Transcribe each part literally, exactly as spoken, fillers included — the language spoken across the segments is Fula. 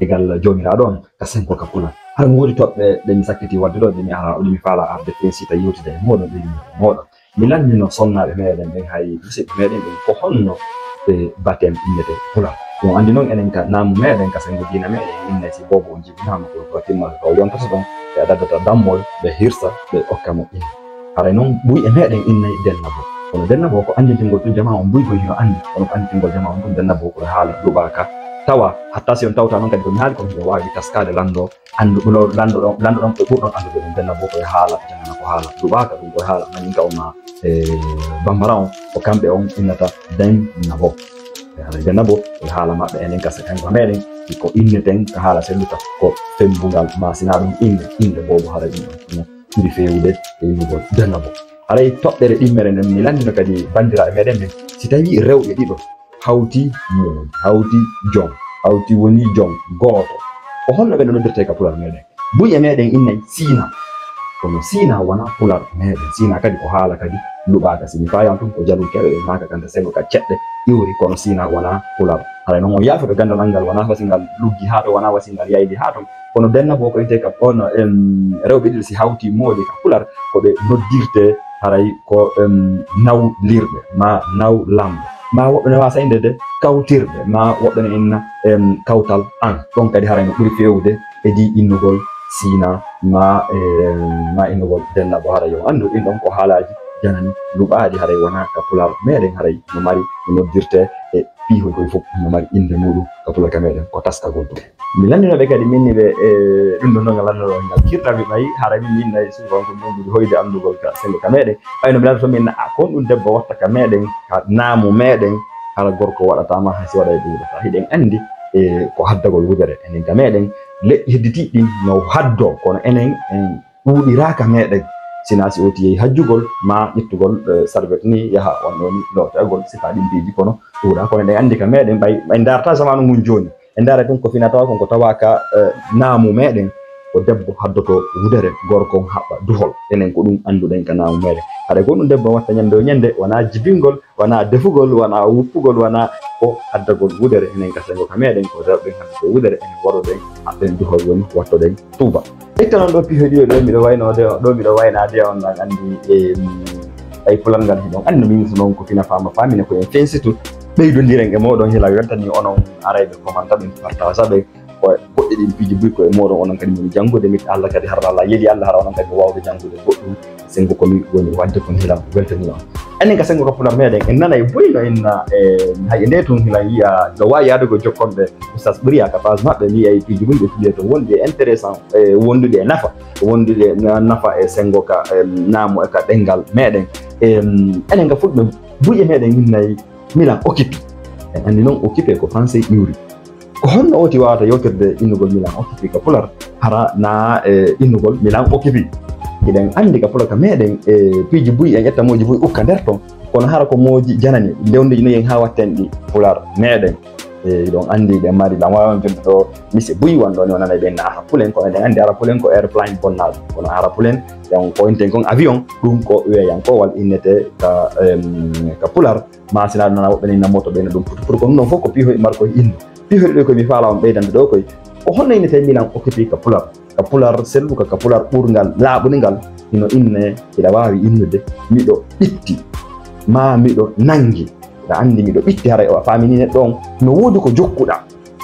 egal joomiraaɗo on ka sengo ka pular. Hara mi woodi toɓɓe ɗe mi sakkiti wadde ɗo, ɗe mi ara, ɗe mi faala arde fensita yewtida e mooɗon, ɗe mi mooɗon. Mi lanndino sonnaaɓe meɗen ɓen, hay musidɓe meɗen ɓen, ko honno e batem innete pular. Ɗum anndi noon enen ka naamu meɗen, ka sengo diina meɗen, inne si boobo on jibinaama ko, ko timmata to yontata ɗon, ɓe daddata dammol, ɓe hirsa, ɓe okka mo inde. Haray noon buy e meɗen innay dennabo. Kono dennabo ko anndintingol ɗum jamaa on buy ko hino anndi, kono ko anndintingol jamaa on ɗum dennabo ko haala luɓaaka. Tawa hatta si on tawta noon kadi ko mi haali ko hino waawi taskaade lanndo anndu ɗum ɗo lanndo ɗon, lanndo ɗon ko ɓurɗon anndude ɗum dennabo ko e haala janana ko haala luɓaaka, ɗum ko e haala maninka on ma e bambara on, ko kamɓe on innata dennabo. Haray dennabo ko e haala maɓɓe enen ka sekanko meɗen ko inneten ka haala selluka ko fembungal ma sina ɗum inde, inde boobo haray ɗum ɗon ɓuri feewude e innugol dennabo. Haray toɓɓere ɗimmere nden mi lanndino kadi banndiraaɓe meɗen ɓen, si tawi rewɓe ɗiɗo hawti moodi, hawti jom, hawti woni jom gooto, ko honno ɓe no noddirtee ka pular meɗen? Buy e meɗen innay siina. Kono siina wona pular meɗen. Siina kadi ko haala kadi luɓaaka. Si mi faayan tun ko jalu keɓe ɓe maaka kanta sengo ka ceɗɗe iwri, kono siina wona pular. Haray noon on yaafoto ganndal an ngal wona wasi ngal luggi haa to, wona wasi ngal yayli haa ton. Kono dennabo ko innte ka on, em, rewɓe ɗiɗo si hawti moodi ka pular, ko ɓe noddirtee haray ko, em, nawlirɓe, ma nawlamɓe. Ma woɓɓe ne waasa innde de kawtirɓe, ma woɓɓe ne inna, em, kawtal an. Ɗon kadi haray no ɓuri feewude e di innugol siina, ma, em, ma innugol dennabo. Haray yo on anndu ɗin ɗon ko haalaaji janani luɓaaɗi, haray wona ka pular meɗen, haray no mari no noddirtee e piihoy koy fof no mari innde muɗum ka pular ka meɗen, ko taskagol ɗum. Mi lanndino ɓe kadi min ni ɓe, e, ɗum ɗon ɗon ngal lanndano ngal kirɗa mi ɓayi, haray min min nayi souvent ko ɗum ɓuri hoyde anndugol ka sello ka meɗen. Ɓayno mi lanndito min, a, ko on ɗum debbo watta ka meɗen, ka naamu meɗen, hara gorko waɗata ma hay si waɗa e ɗum waɗata. Hiɗen anndi, e, ko haddagol wudere enen ka meɗen. Leƴƴi hedditiiɗi ɗin no haddo, kono enen en ɗuuɗiraaka meɗen. Sina si oti yehi hajjugol, ma ƴettugol, eh, sarbet ni, yaha on ɗon lootagol, sifa ɗin piiji kono ɗuuɗa. Kono eɗen anndi ka meɗen, ɓay, ɓay ndaarta zamanu ngun jooni. En ndaara tun ko fina tawa kon ko tawa ka, eh, naamu meɗen, ko debbo haddoto wudere, gorko on haɓɓa duhol. Enen ko ɗum annduɗen ka naamu meɗen. Haɗa ko ɗum debbo watta ñande o ñande, wona jibingol, wona defugol, wona wuppugol, wona ko haddagol wudere. Enen ka sengo ka meɗen, ko rewɓe haddoto wudere, enen waɗoɗen, haɓɓen duhol woni wattoɗen tuuba. Itta noon ɗo pihoy ɗiɗo ɗo miɗo waynoode, ɗo miɗo waynaade on ɗan anndi, em, ay pular ngal hiɗon anndi no min so noon ko fina faama faamina ko en fensitu ɓeydondiren e mooɗon hila weltani onon arayɓe commenta ɓen partage ɓe ko goɗɗi ɗin piiji buy ko e mooɗon onon kadi moni janngude mit Allah kadi hara Allah yeli Allah hara onon kadi waawde janngude goɗɗum sengo ko mi woni wadde kon hila weltani on. Enen ka sengo ka pular meɗen en nanay buy no inna e hay e nde tun hila yiya no waawi yaade ko jokkonɓe Oustaz Ɓuriya ka page maɓɓe mi ay piiji buy ɓe fiɗe to wonde intéressant. E, wondude e nafa, wondude na-, nafa e sengo ka, em, naamu e ka ɗenngal meɗen. Em, enen ka fulɓe, buy e meɗen min nayi milan occupé. En anndi noon occupé ko français iwri. Ko honno oti wawata yewtirde innugol milan occupé ka pular hara na, e, innugol milan occupé? Hiɗen anndi ka pular ka meɗen, e, piiji buy en ƴetta mooji buy ukka nder ton. Kono hara ko mooji janani, ndewndi no yen haa watten ɗi pular meɗen. E, hiɗon anndi ɗen mari lan wawan jonde ɗo mise buy wan ɗo ni o nanay ɓen na arapulen, kono eɗen anndi arapulen ko airplane bonnaaɗo. Kono arapulen, ɗen ko inten kon avion, ɗum ko weeyankowal innete ka, em, ka pular, ma sina ɗum nana woɓɓe ni na moto ɓeyna ɗum putu putu. Kono ɗum ɗon fof ko pihoy markoy innu. Pihoy ɗo koy mi faala on ɓeydande ɗo koy. Ko honno innete milan occupé ka pular? Ka pular selluka, ka pular ɓurngal, laaɓungal, hino inne, hiɗa waawi innude, miɗo ɓitti, ma miɗo nangi. Hiɗa anndi miɗo ɓitti, haray o a faamini neɗɗo on, no woodi ko jokkuɗa,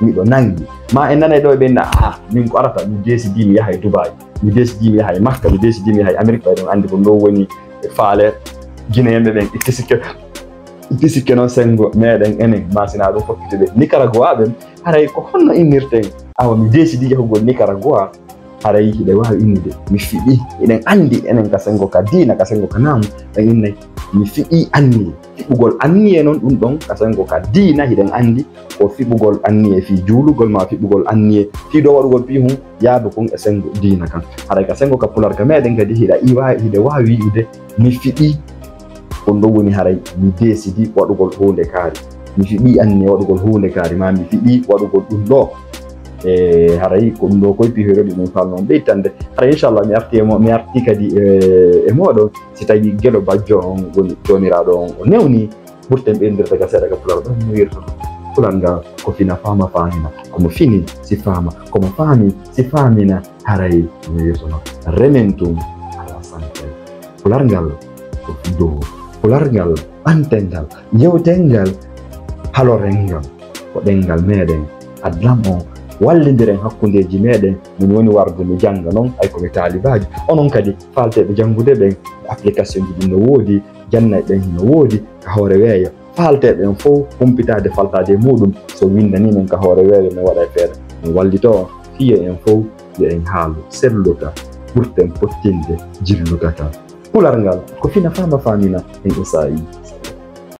miɗo nangi. Ma en nanay ɗo e ɓen na, "Ah, min ko arata, mi deesidi mi yaha e Dubai, mi deesidi mi yaha e Makka, mi deesidi mi yaha e Amerik." Ɓay ɗon anndi ko ɗo woni e faale Gineyanɓe ɓen, itti sikke, itti sikke noon senngo meɗen enen, ma sina ɗum fokkitude Nicaragua ɓen, haray ko honno innirten? Awa mi deesidi yahugol Nicaragua, haray hiɗa waawi innude mi fiɓi. Eɗen anndi enen ka senngo ka diina, ka senngo ka naamu, en innay mi fiɓi anniye. Fiɓugol anniye noon ɗum ɗon ka senngo ka diina hiɗen anndi ko fiɓugol anniye fii juulugol ma fiɓugol anniye fii ɗo waɗugol fii hun yaadu kun e senngo diina kan. Haray ka senngo ka pular ka meɗen kadi hiɗa iwa, hiɗa waawi wi'ude mi fiɓi. Ko ɗum woni haray mi deesidi waɗugol huunde kaari. Mi fiɓi anniye waɗugol huunde kaari, ma mi fiɓi waɗugol ɗum ɗo. E haray ko ɗum ɗo koye pihoyre ɗum ɗum falno on ɓeytande. Hara inchallah mi arti e mo mi arti kadi e moɗon, si tawi gelo bajjo on woni jomiraɗo on o newni, ɓurten ɓeydude daga seeɗa ka pular ɗon no wirtono. Pular ngal ko fina fama famina, komo fini si fama, komo fami si famina. Haray no wirtono rementum ala sankay. Pular ngal ko dow, pular ngal ɓantel ngal, yewtel ngal, haloren ngal. Ko ɗengal meɗen. Adlam on wallindiren hakkundeji meɗen. Min woni warde mi jannga non, ay ko mi taalibajo. Onon kadi faalteɓe janngude ɓen, application ji ɗin no woodi, jannay ɓen hino woodi ka hoore weeyo. Faalteɓe en fow humpitade faltade e muɗum, so windani men ka hoore weeyo, min waɗa e feere min wallito on. Fiyo en fow yo en haalu selluka, ɓurten pottinde jilluka ka. Pular ngal ko fina fama famina en usayi.